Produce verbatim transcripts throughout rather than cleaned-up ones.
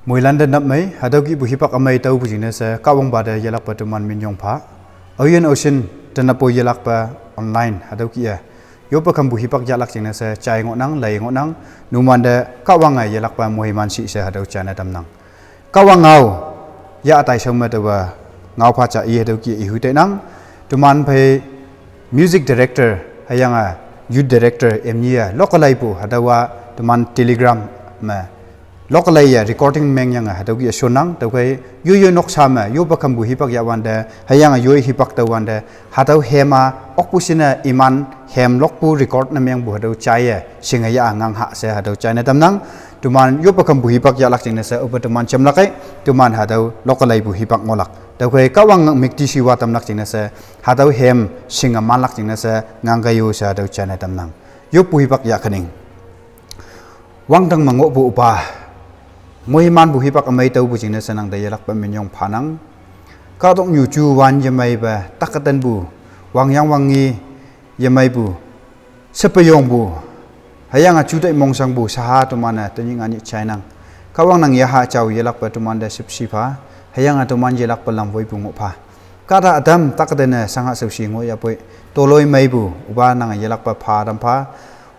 Moilan te nap mei, hatüo kihpu hipak ümei taopu jingne she, Kahwangpa te yelakpe teman minyong pha. Aoyin aoshin te napo yelakpe online, hatüo kih-e. Yoppe khampu hipak yahlak jingne she, jai ngohnang, lei ngohnang, numante Kahwange yelakpe moiman shi she hatüo jaine tamnang. Kahwang ngao, yah taishao me taowa, ngao pha ja i hatüo kih-e ihu tainang, teman phei music director, hüyange youth director, imni-e, lokalaipu, hatüowa, teman Telegram me, lokalaiye recording mengyange hatüo kih-e shonnang, tüokhei, yoi yoi noksa me, yoppe khampu hipak yahwante, hüyange yoi hipak taowante, hatüo hem-a, okpu shinne iman, hem lokpu record ne mengpu hatüo jaiye, shinge yah ngang ha she hatüo jaine tamnang, teman yoppe khampu hipak yahlak jingne she, ope teman jamlak ei, teman hatüo lokalaipu hipak ngohlak. Tüokhei Kahwang müktishiwa tamlak jingne she, hatüo hem shinge manlak jingne she, ngangkei yo she hatüo jaine tamnang. Yoppu hipak yah kening. Wangdang me ngohpu Üpa, moimanpu hipak ümei taopu jingne she nangte yelakpe minyong phanang. Kahtoknyu juwan yemeipe, taktenpu, wangyang wangngi yemeipu, shepeyongpu, hüyange jutai mongshangpu shaha teman-e tenyih nganyih jainang. Kahwang nang yaha jao yelakpe temante shüpshe pha, hüyange teman yelakpe lam woipu ngoh pha. Kahta ütam taktene shangha shaoshi ngohyahpoi, toloi meipu, Üpa nange yelakpe pha tam pha.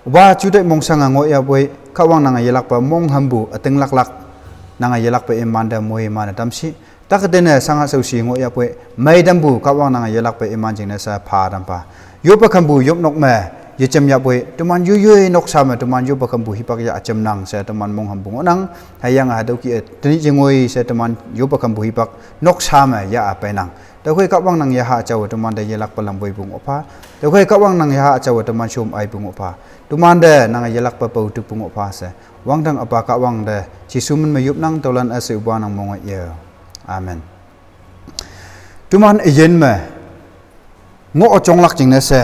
Üpa jutai mongshange ngohyahpoi, Kahwang nange yelakpe monghampu ütinglaklak, nange yelakpe imante moiman-e tamshi. Taktene shangha shaoshi ngohyahpoi, meitampu Kahwang nange yelakpe iman jingne she pha tam pha. Yoppe khampu yopnok me, yejemyahpoi, teman yoi yoi noksa me teman yoppe khampu hipak yah jamnang she teman monghampu ngohnang, hüyange hatüo kih-e tenyih jingoi she teman yoppe khampu hipak noksa me yah peinang. Tüokhei Kahwang nang yaha jaowe temante yelakpe lam woipu ngoh pha. Tüokhei Kahwang nang yaha jaowe teman shom aipu ngoh pha. Temante nange yelakpe pao tüpu ngoh pha she. Wangdang Üpa Kahwang te, Jesu min me yopnang, tüolan üshei Üpa nang mong-e ye. Amen. Teman üyin me, ngoh jonglak jingne she,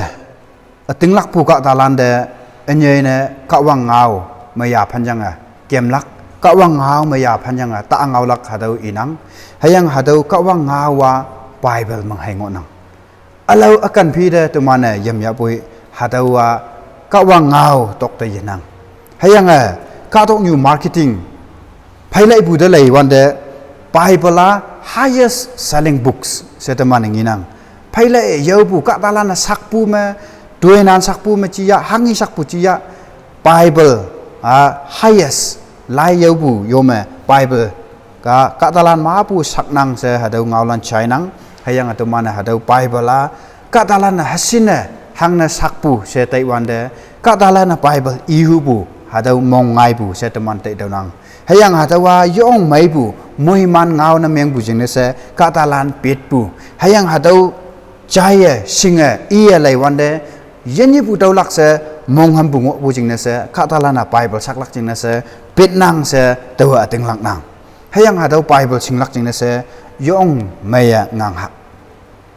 ütinglakpu kahtalan te, ünyei ne Kahwang ngao, me yaphanyange, kemlak, Kahwang ngao me yaphanyange, ta ngaolak hatüo inang, hüyange hatüo Kahwang ngao-a, Bible menghei ngohnang. Ülao ükan phi te teman-e yemyahpoi, hatüowa, Kahwang ngao tokte yenang. Hüyange, kahtoknyu marketing, pheilaipu te leiwante, Bible-a highest selling books she teman-e ngenang. Pheilai yaopu kahtalan-e sakpu me, toinan sakpu me jiyah, hanghi sakpu jiyah, Bible-a highest, lai yaopu yo me Bible, ka, kahtalan mepu saknang she hatüo ngaolan jainang, hüyange teman-e hatüo Bible-a, kahtalan-e hashinne, hangne sakpu she taiwante, kahtalan-e Bible ihupu, hatüo mong ngaipu she teman tai taonang. Hüyange hatüowa yong meipu, moiman ngao ne mengpu jingne she, kahtalan petpu. Hüyange hatüo jaiye, shinge, iye leiwante, yinyepu taolak she, monghampu ngohpu jingne she, kahtalan-e Bible saklak jingne she, petnang she, taowe ütinglaknang. Hüyange hatüo Bible shinglak jingne she, yong meiye ngang ha.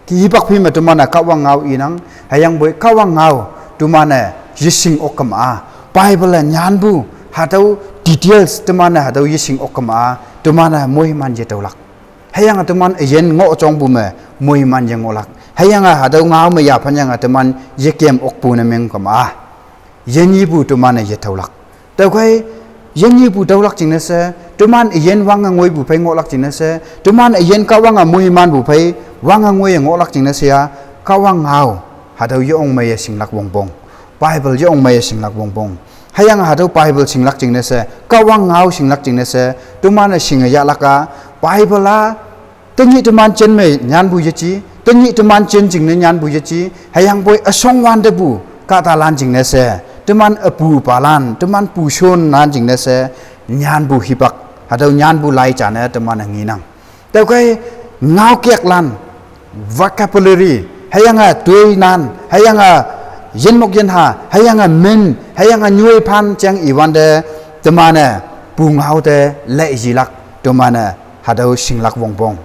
Kih hipak phi me teman-e Kahwang ngao inang, hüyangpoi Kahwang ngao, teman-e yeshing ok kema-a. Bible-e nyanpu, hatüo details teman-e hatüo yeshing ok kema-a, teman-e moiman yetüolak. Hüyange teman üyin ngoh jongpu me, moiman yengohlak. Hüyange hatüo ngao me yaphanyange teman yekem okpu ne meng kema-a. Yinyepu teman-e yetüolak. Tüokhei, yinyepu tüolak jingne she, teman üyin wange ngoipu phei ngohlak jingne she, teman üyin Kahwange moimanpu phei, wange ngoiye ngohlak jingne she-a, Kahwang ngao, hatüo yong meiye shinglak wongpong. Bible yong meiye shinglak wongpong. Hüyange hatüo Bible shinglak jingne she, Kahwang ngao shinglak jingne she, teman-e shinge yahlak-a, Bible-a, tenyih teman jin me nyanpu yeji, tenyih teman jin jingne nyanpu yeji, hüyangpoi üshong wantepu, kahtalan jingne she, teman üpupalan, teman pushonlan jingne she, nyanpu hipak, hatüo nyanpu lai jane teman-e ngenang. Tüokhei, ngaokeklan, vocabulary, hüyange toinan, hüyange yinmok yinha, hüyange min, hüyange nyoiphan jeng iwante, teman-e, pungao te, leijilak, teman-e, hatüo shinglak wongpong.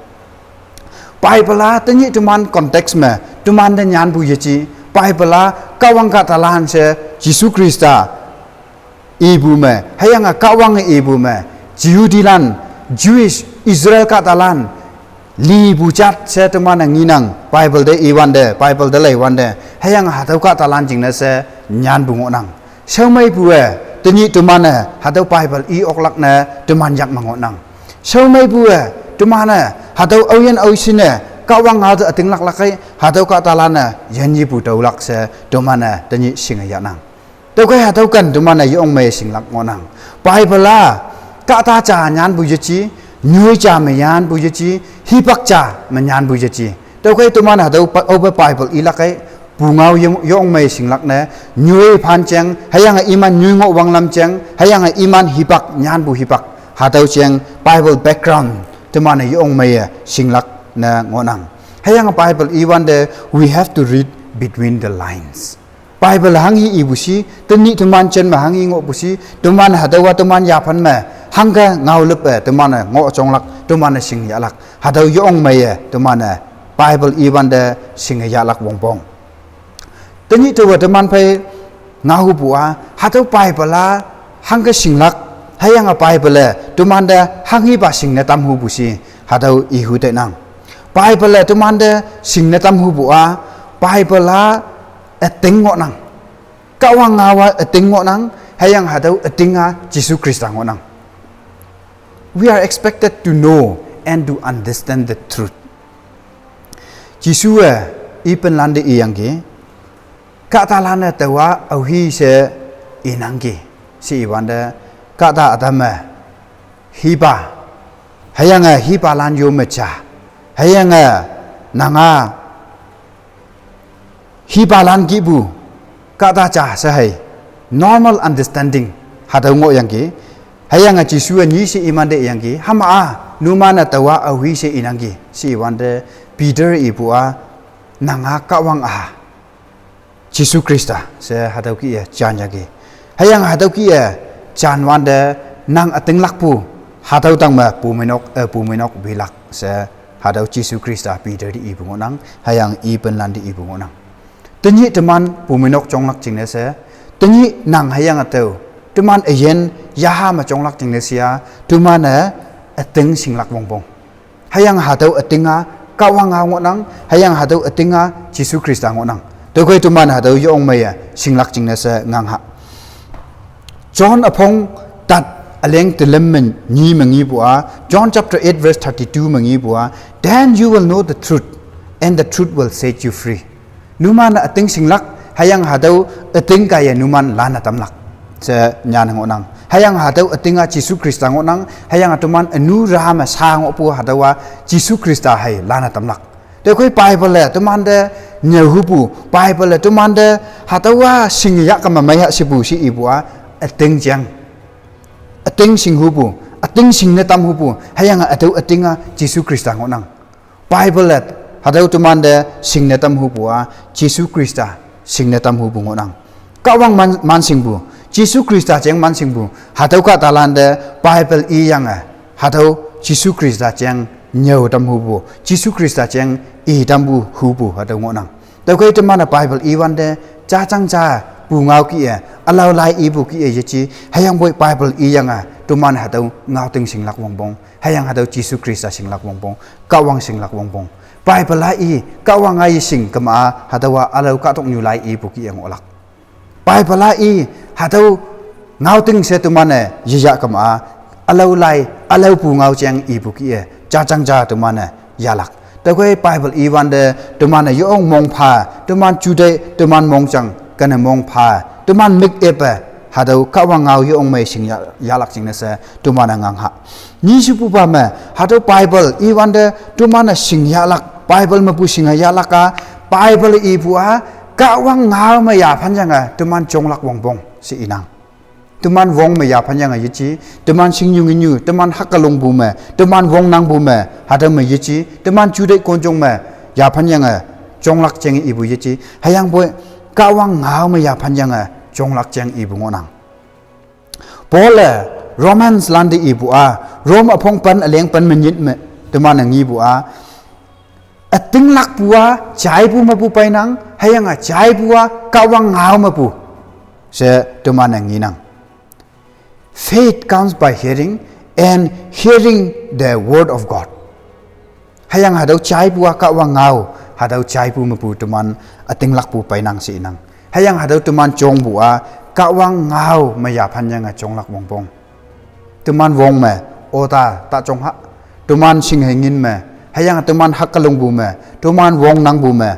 Bible-a tenyih teman context me, temante nyanpu yeji, Bible-a Kahwang kahtalan she, Jesu Khrista, ipu me, hüyange Kahwange ipu me, Jehudilan, Jewish, Israel kahtalan, lipu jat she teman-e ngenang, Bible te iwante, Bible te leiwante, hüyange hatüo kahtalan jingne she, nyanpu ngohnang. Shaomeipu-e, tenyih teman-e, hatüo Bible i oklak ne, teman yak me ngohnang. Shaomeipu-e, teman-e, hatüo aoyin aoshin-e, Kahwang ngao te ütinglak lak kei, hatüo kahtalan-e, yenyipu tüolak she, teman-e, tenyih shinge yahnang. Tüokhei hatüo ken teman-e yongmei shinglak ngohnang. Bible-a, kahta ja nyanpu yeji, nyoi ja me nyanpu yeji, hipak ja me nyanpu yeji. Tüokhei teman hatüo pa-, aope Bible ilak kei, pungao yong-, yongmei shinglak ne, nyoi phan jeng, hüyange iman nyoi ngoh wanglam jeng, hüyange iman hipak nyanpu hipak. Hatüo jeng Bible background, teman-e yongmeiye shinglak ne ngohnang. Hüyange Bible iwante, we have to read between the lines. Bible hanghi ipu shi, tenyih teman jen me hanghi ngohpu shi, teman hatüowa teman yaphan me, hangke ngaolüppe, teman-e ngoh jonglak, teman-e shing yahlak, hatüo yongmeiye, teman-e Bible iwante shinge yahlak wongpong. Tenyih taowe teman phei ngaohupu-a, hatüo Bible-a, hangke shinglak, hüyange Bible-e, temante hanghipa shingne tamhupu shi, hatüo ihu teinang. Bible-e temante shingne tamhupu-a, Bible-a üting ngohnang. Kahwang ngaowa üting ngohnang, hüyange hatüo üting-a Jesu Khrista ngohnang. We are expected to know and to understand the truth. Jesu-e ipenlante iyangki, kahtalan-e taowa aohi she inangki, she iwante, kahta ütam me, hipa, hüyange hipalan yo me ja, hüyange nanga hipalan kihpu, kahta ja she hei, normal understanding, hatüo ngohyangki, hüyange Jesu-e nyi she imante iyangki, hüma-a, numan-e taowa aohi she inangki, she iwante, Peter ipu-a, nanga Kahwang-a, Jesu Khrista, she hatüo kih-e jan yangki. Hüyange hatüo kih-e jan wante nang ütinglakpu, hatüo tangme pumeinok, eh, pumeinok wilak she hatüo Jesu Khrista Peter te ipu ngohnang, hüyange ipenlan te ipu ngohnang. Tenyih teman pumeinok jonglak jingne she, tenyih nang hüyange tüo, teman üyin yaha me jonglak jingne she-a, teman-e üting shinglak wongpong. Hüyange hatüo üting-a Kahwang ngao ngohnang, hüyange hatüo üting-a Jesu Khrista ngohnang. Tüokhei teman hatüo yongmeiye shinglak jingne she ngangha. John üpong tat üleng telüm me nyi me ngipu-a, John chapter eight verse thirty-two me ngipu-a, then you will know the truth, and the truth will set you free. Numan-e üting shinglak, hüyange hatüo üting kaiye numan lanne tamlak, she nyanne ngohnang. Hüyange hatüo üting-a Jesu Khrista ngohnang, hüyange teman ünu raha me sha ngohpu hatüowa Jesu Khrista hei lanne tamlak. Tüokhei Bible-e temante nyüohupu, Bible-e temante hatüowa shingyah kama meiha shepu she ipu-a, üting jeng. Üting shinghupu, üting shingne tamhupu, hüyange hatüo üting-a Jesu Khrista ngohnang. Bible-e, hatüo temante shingne tamhupu-a, Jesu Khrista shingne tamhupu ngohnang. Kahwang man, manshingpu, Jesu Khrista jeng manshingpu, hatüo kahtalante Bible iyange, hatüo Jesu Khrista jeng nyüo tamhupu, Jesu Khrista jeng i tampu hupu hatüo ngohnang. Tüokhei teman-e Bible iwante, jajang ja, pungao kih-e, ülao lai ipu kih-e yeji, hüyangpoi Bible iyange, teman hatüo ngaoting shinglak wongpong, hüyange hatüo Jesu Khrista shinglak wongpong, Kahwang shinglak wongpong. Bible-a i, Kahwang-a i shing kema-a, hatüowa ülao kahtoknyu lai ipu kih-e ngohlak. Bible-a i, hatüo ngaoting she teman-e yeyah kema-a, ülao lai, ülao pungao jeng ipu kih-e, jajang ja teman-e yahlak. Tüokhei Bible iwante, teman-e yong mongpha, teman juteih, teman mongjang, kene mongpha, teman mik epe, hatüo Kahwang ngao yongmei shing ya-, yahlak jingne she, teman-e ngangha. Nyi shepupa me, hatüo Bible iwante, teman-e shing yahlak, Bible mepu shinge yahlak-a, Bible ipu-a, Kahwang ngao me yaphan yange, teman jonglak wongpong, she inang. Teman wong me yaphan yange yeji, teman shingnyu nginyu, teman hakkelongpu me, teman wongnangpu me, hatüo me yeji, teman juteih konjong me, yaphan yange, jonglak jeng ipu yeji, hüyangpoi, Kahwang ngao me yaphan yange, jonglak jeng ipu ngohnang. Paul-e, Romans lante ipu-a, Rome üpong pen üleng pen me nyit me, teman-e ngipu-a, ütinglakpu-a, jaipu mepu peinang, hüyange jaipu-a, Kahwang ngao mepu, she teman-e ngenang. Faith comes by hearing, and hearing the word of God. Hüyange hatüo jaipu-a Kahwang ngao, hatüo jaipu mepu teman ütinglakpu peinang she inang. Hüyange hatüo teman jongpu-a, Kahwang ngao me yaphan yange jonglak wongpong. Teman wong me, ota ta chong ha. Teman shing hei ngin me, hüyange teman hak kalung bu me, teman wong nang bu me,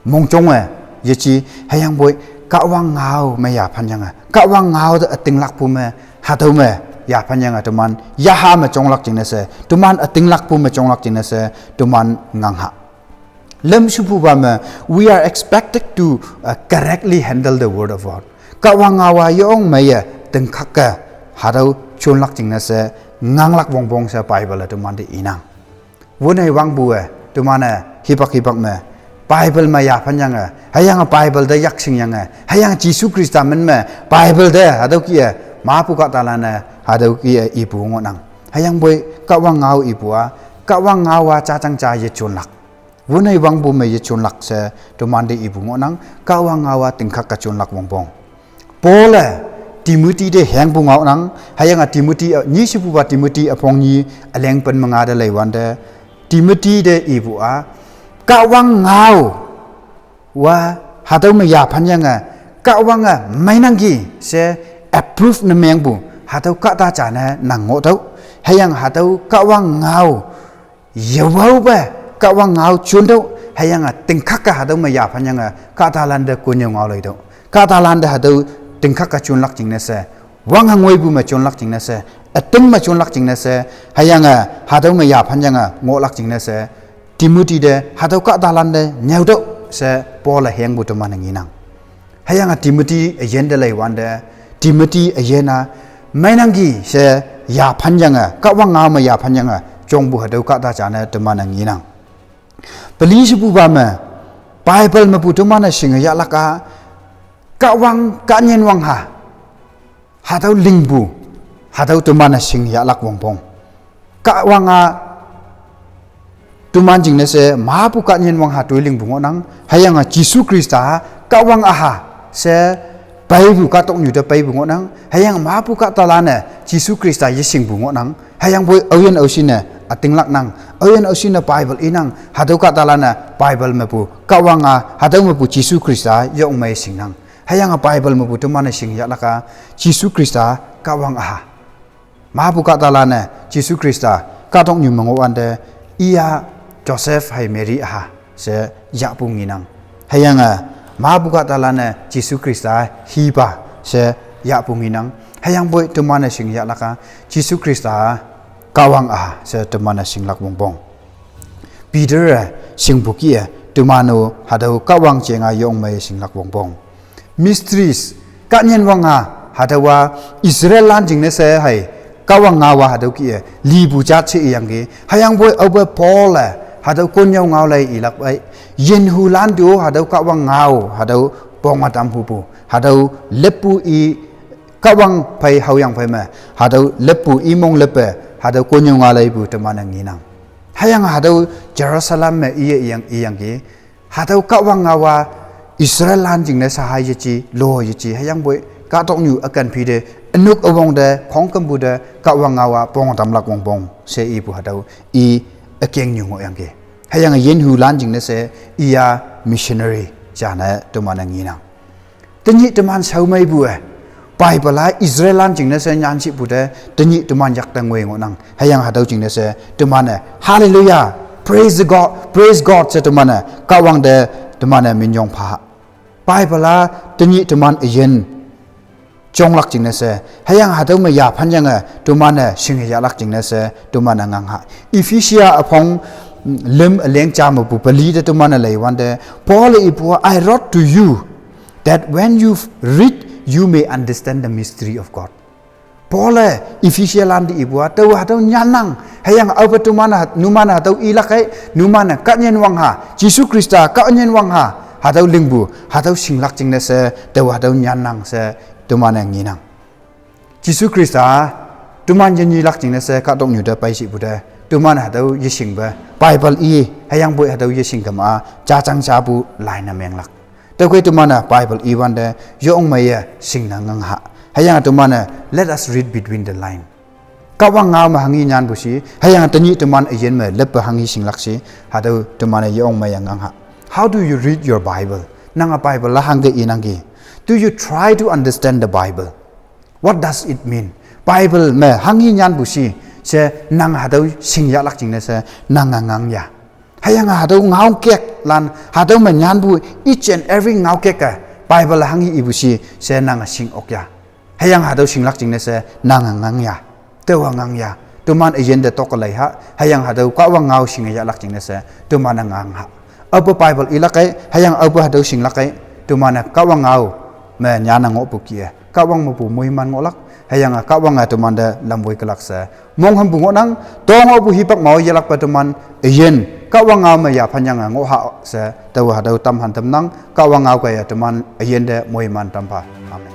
mong chong e, yeji, hüyangpoi, Kahwang ngao me yaphan yange, Kahwang ngao te ütinglak pu me, hatüo me, yaphan yange teman, yaha me chonglak jingne she, teman ütinglak pu me chonglak jingne she, teman ngang ha. Lüm shepupa me, we are expected to uh, correctly handle the word of God. Kahwang ngao a yong meiye tingkak ke hatüo chonlak jingne she nganglak wongpong she Bible e teman te inang. Wünei wangpu e, teman-e hipak hipak me Bible me yaphan yange, hüyange Bible te yakshing yange, hüyange Jesu Khrista min me Bible te hatüo kih-e mapu kahtalan-e hatüo kih-e ipu ngohnang. Hüyangpoi Kahwang ngao ipu a, Kahwang ngao a jajang ja yechonlak. Wünei wangpu me yechonlak she teman te ipu ngohnang, Kahwang ngao a tingkak ke chonlak wongpong. Paul-e Timothy te hengpu ngohnang, hüyange Timothy, eh, nyishepupa Timothy üpong nyi üleng pen me nga te leiwante, Timothy te ipu a, Kahwang ngao wa hatüo me yaphan yange, Kahwange meinangki she approve ne mengpu, hatüo kahta ja ne nang ngohtüoh, hüyange hatüo Kahwang ngao yewaope, Kahwang ngao chontüoh, hüyange tingkak ke hatüo me yaphan yange kahtalan te konnyüo ngao leitüoh. Kahtalan te hatüo tingkak ke chonlak jingne she, wang hangoipu me chonlak jingne she, üting me chonlak jingne she, hüyange hatüo me yaphan yange ngohlak jingne she, Timothy te hatüo kahtalan te nyüotüoh she Paul-e hengpu teman-e ngenang. Hüyange Timothy üyin te leiwante, Timothy üyin a meinangki she yaphan yange, Kahwang ngao me yaphan yange jongpu hatüo kahta ja ne teman-e ngenang. Peli shepupa me, Bible mepu teman-e shinge yahlak a, Kahwang kahnyin wangha, hatüo lingpu, hatüo teman-e shinge yahlak wongpong. Kahwang a teman jingne she mapu kahnyin wangha toi lingpu ngohnang, hüyange Jesu Khrista Kahwang aha she peipu kahtoknyu te peipu ngohnang, hüyange mapu kahtalan-e Jesu Khrista yeshingpu ngohnang, hüyangpoi aoyin aoshin-e ütinglak nang, aoyin aoshin-e Bible inang, hatüo kahtalan-e Bible mepu Kahwang a, hatüo mepu Jesu Khrista yong mei shingnang. Hüyange Bible mepu teman-e shinge yahlak a, Jesu Khrista Kahwang aha. Mapu kahtalan-e Jesu Khrista kahtoknyu me ngohwante, iya Joseph hei Mary aha she yahpu ngenang. Hüyange mapu kahtalan-e Jesu Khrista hipa she yahpu ngenang. Hüyangpoi teman-e shinge yahlak a, Jesu Khrista Kahwang aha she teman-e shinglak wongpong. Peter-e shingpu kih-e, teman-o hatüo Kahwang jeng a yong mei shinglak wongpong. Mysteries, kahnyin wang a, hatüowa Israellan jingne she hei, Kahwang ngao a hatüo kih-e lipu jat she iyangki, hüyangpoi aope Paul-e hatüo konnyüo ngao lei ilak pei, yinhulan tu hatüo Kahwang ngao hatüo ponge tampupu, hatüo leppu i Kahwang phei haoyang phei me, hatüo leppu imong leppe, hatüo konnyüo ngao leipu teman-e ngenang. Hüyange hatüo Jerusalem me iye iyang, iyangki, hatüo Kahwang ngao a Israellan jingne sha ha yeji, lo yeji, hüyangpoi kahtoknyu ükan phi te, ünok üwong te, khongkümpu te, Kahwang ngao a pong tamlak wongpong she ipu hatüo i ükengnyu ngohyangki. Hüyange yinhulan jingne she iya missionary jane teman-e ngenang. Tenyih teman shaomeipu e, Bible a Israellan jingne she nyanshipu te, tenyih teman yak te ngoi ngohnang. Hüyange hatüo jingne she teman-e, Hallelujah, praise the God, praise God she teman-e, Kahwang te teman-e minyong pha. Bible a tenyih teman üyin jonglak jingne she, hüyange hatüo me yaphan yange teman-e shinge yahlak jingne she teman-e ngang ha. Ephesia üpong lüm üleng ja mepu peli te teman-e leiwante, Paul-e ipu a, I wrote to you that when you read, you may understand the mystery of God. Paul-e Ephesialan te ipu a, taowe hatüo nyannang, hüyange aope teman-e, numan-e hatüo ilak ei, numan-e kahnyin wang ha, Jesu Khrista kahnyin wang ha, hatüo lingpu, hatüo shinglak jingne she, taowe hatüo nyannang she, teman-e ngenang. Jesu Khrista teman yenyilak jingne she kahtoknyu te peishipu te, teman hatüo yeshingpe, Bible i, hüyangpoi hatüo yeshing kema, jajang japu lai ne menglak. Tüokhei teman-e Bible iwante, yong meiye shingne ngang ha. Hüyange teman-e, let us read between the line. Kahwang ngao me hanghi nyanpu shi, hüyange tenyih teman üyin me leppe hanghi shinglak shi, hatüo teman-e yong meiye ngang ha. How do you read your Bible? Nange Bible la hangke inangki? Do you try to understand the Bible? What does it mean? Bible me hanghi nyanpu shi, she nang hatüo shing yahlak jingne she nange ngang ya. Hüyange hatüo ngaokek lan, hatüo me nyanpu each and every ngaokek-e Bible hanghi ipu shi she nange shing ok ya. Hüyange hatüo shinglak jingne she nange ngang ya. Taowa ngang ya. Teman üyin te tok lei ha. Hüyange hatüo Kahwang ngao shinge yahlak jingne she teman-e ngang ha. Aope Bible ilak kei, hüyange aope hatüo shinglak kei, teman-e Kahwang ngao me nyanne ngohpu kih-e Kahwang mepu moiman ngohlak. Hüyange Kahwange temante lam woi kelak she mong hampu ngohnang. Tong aopu hipak mao yelakpe teman üyin Kahwang ngao me yaphanyange ngoh ha she taowe hatüo tamhan tamnang. Kahwang ngao kaiye teman üyin te moiman tampha. Amen.